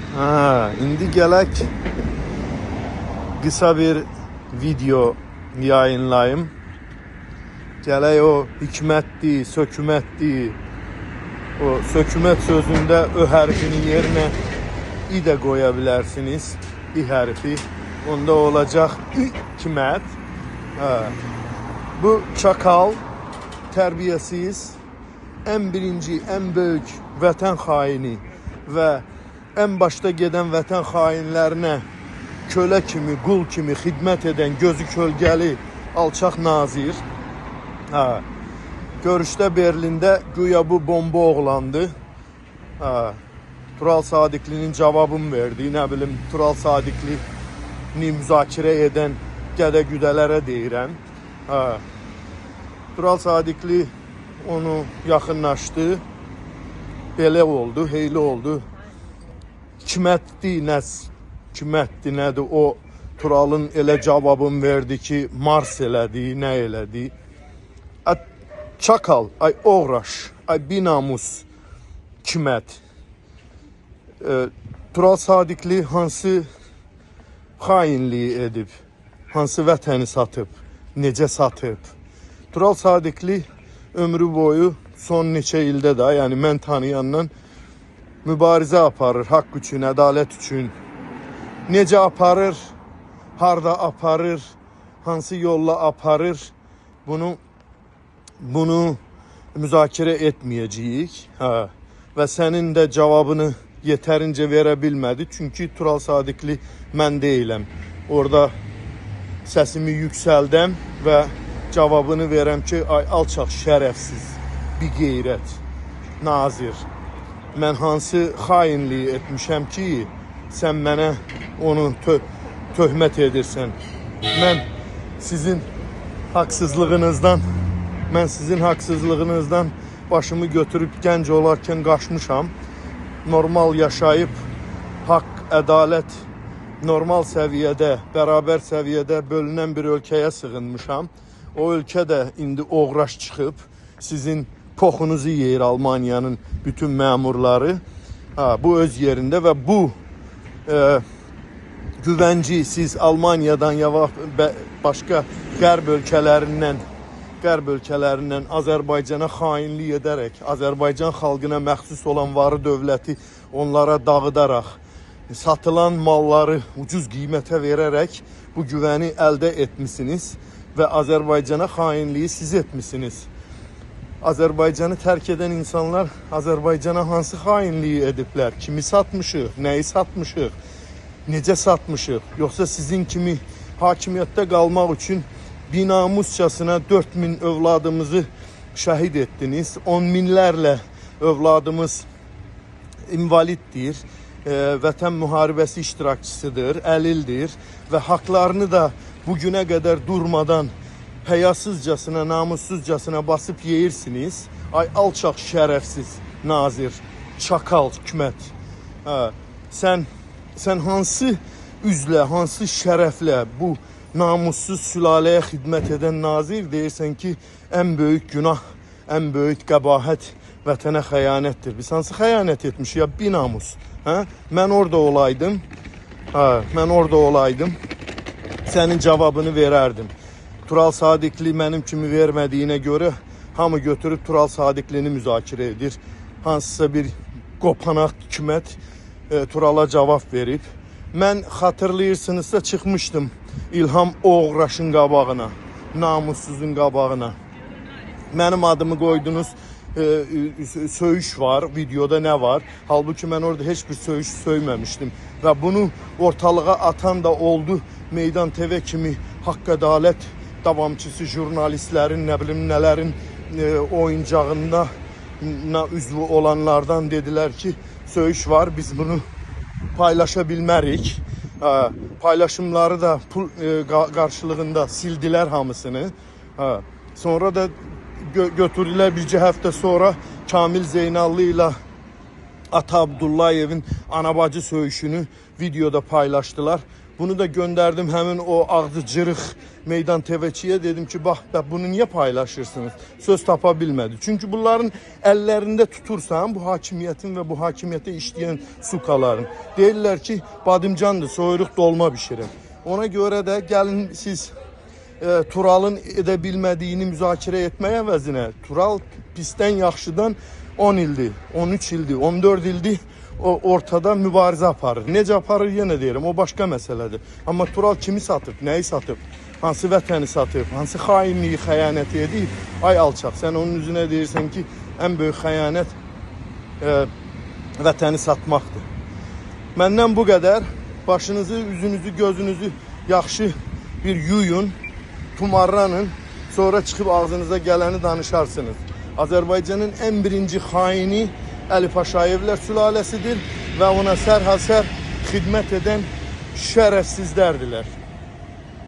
Ha, indi gələk qısa bir video yayınlayım. Gələk o hikmətdir, sökümətdir. O sökümət sözündə Ö hərfinin yerinə İ də qoya bilərsiniz. İ hərfi. Onda olacaq hikmət. Ha. Bu çakal, tərbiyəsiz, ən birinci, ən böyük vətən xaini və ən başda gedən vətən xainlərinə kölə kimi, qul kimi xidmət edən gözü kölgəli alçaq nazir. Ha. Görüşdə Berlində güya bu bomba oğlandı. Ha. Tural Sadiqlinin cavabını verdi. Nə bilim, Tural Sadiqlini müzakirə edən gədə-güdələrə deyirəm. Ha. Tural Sadiqli onu yaxınlaşdı. Belə oldu, heyli oldu. Hikmətdir, nə, hikmətdir, nədir o Turalın elə cavabını verdi ki, Mars elədi, nə elədi. Ay, çakal, ay oğraş, ay binamus hikmət. Tural Sadiqli hansı xainliyi edib, hansı vətəni satıb, necə satıb? Tural Sadiqli ömrü boyu son neçə ildə də, yəni mən tanıyandan mübarizə aparır haqq üçün, ədalət üçün. Necə aparır, harda aparır, hansı yolla aparır, bunu müzakirə etməyəcəyik. Ha. Və sənin də cavabını yetərincə verə bilmədi. Çünki Tural Sadiqli mən deyiləm. Orada səsimi yüksəldəm və cavabını verəm ki, ay alçaq, şərəfsiz, biqeyrət, nazir. Mən hansı xainliyi etmişəm ki, sən mənə onu töhmət edirsən. Mən sizin haqsızlığınızdan, mən sizin haqsızlığınızdan başımı götürüb gənc olarkən qaçmışam. Normal yaşayıb, haqq, ədalət normal səviyyədə, bərabər səviyyədə bölünən bir ölkəyə sığınmışam. O ölkə də indi oğraş çıxıb, sizin poxunuzu yeyir Almaniyanın bütün məmurları. Ha, bu öz yerində və bu güvənci siz Almaniyadan ya başqa qərb ölkələrindən Azərbaycana xainlik edərək, Azərbaycan xalqına məxsus olan varı dövləti onlara dağıdaraq, satılan malları ucuz qiymətə verərək bu güvəni əldə etmisiniz və Azərbaycana xainliyi siz etmisiniz. Azərbaycanı tərk edən insanlar Azərbaycana hansı xainliyi ediblər? Kimi satmışıq, nəyi satmışıq, necə satmışıq? Yoxsa sizin kimi hakimiyyətdə qalmaq üçün binamuscasına 4000 övladımızı şəhid etdiniz. 10 minlərlə övladımız invaliddir, vətən müharibəsi iştirakçısıdır, əlildir və haqlarını da bugünə qədər durmadan həyasızcasına, namussuzcasına basıb yeyirsiniz. Ay alçaq, şərəfsiz nazir, çakal hikmət. Hə, sən hansı üzlə, hansı şərəflə bu namussuz sülaləyə xidmət edən nazir deyirsən ki, ən böyük günah, ən böyük qəbahət vətənə xəyanətdir. Biz hansı xəyanət etmişik ya binamus? Hə? Mən orada olaydım, hə, mən orada olaydım, sənin cavabını verərdim. Tural Sadiqli mənim kimi vermədiyinə görə hamı götürüb Tural Sadiqlini müzakirə edir. Hansısa bir qopanaq hikmət Turala cavab verib. Mən xatırlayırsınızsa çıxmışdım İlham Oğraşın qabağına, namussuzun qabağına. Mənim adımı qoydunuz, söyüş var, videoda nə var? Halbuki mən orada heç bir söyüş söyməmişdim. Və bunu ortalığa atan da oldu. Meydan TV kimi haqq ədalət davamçısı jurnalistlərin, nə bilim nələrin oyuncağında üzvü olanlardan dedilər ki, söyüş var, biz bunu paylaşa bilmərik. Paylaşımları da pul qarşılığında sildilər hamısını. Sonra da götürdülər bircə həftə sonra Kamil Zeynallı ilə Ata Abdullayevin anabacı söyüşünü videoda paylaşdılar. Bunu da gönderdim həmin o ağzı cırıq Meydan TV-çiyə, dedim ki, bax bunu niyə paylaşırsınız? Söz tapa bilmədi. Çünki bunların əllərində tutursan bu hakimiyyətin və bu hakimiyyətə işləyən sukaların. Deyirlər ki, badımcandır, soyuruq dolma bişirin. Ona görə də gəlin siz Turalın edə bilmədiyini müzakirə etmək əvəzinə, Tural pisdən yaxşıdan 10 ildir, 13 ildir, 14 ildir o ortada mübarizə aparır. Necə aparır yenə deyirəm, o başqa məsələdir. Amma Tural kimi satıb, nəyi satıb, hansı vətəni satıb, hansı xainliyi, xəyanəti edib, ay alçaq, sən onun üzünə deyirsən ki, ən böyük xəyanət vətəni satmaqdır. Məndən bu qədər. Başınızı, üzünüzü, gözünüzü yaxşı bir yuyun, tumarlanın, sonra çıxıb ağzınıza gələni danışarsınız. Azərbaycanın ən birinci xaini Əli Paşayevlər sülaləsidir və ona sərhasər xidmət edən şərəfsizlərdirlər.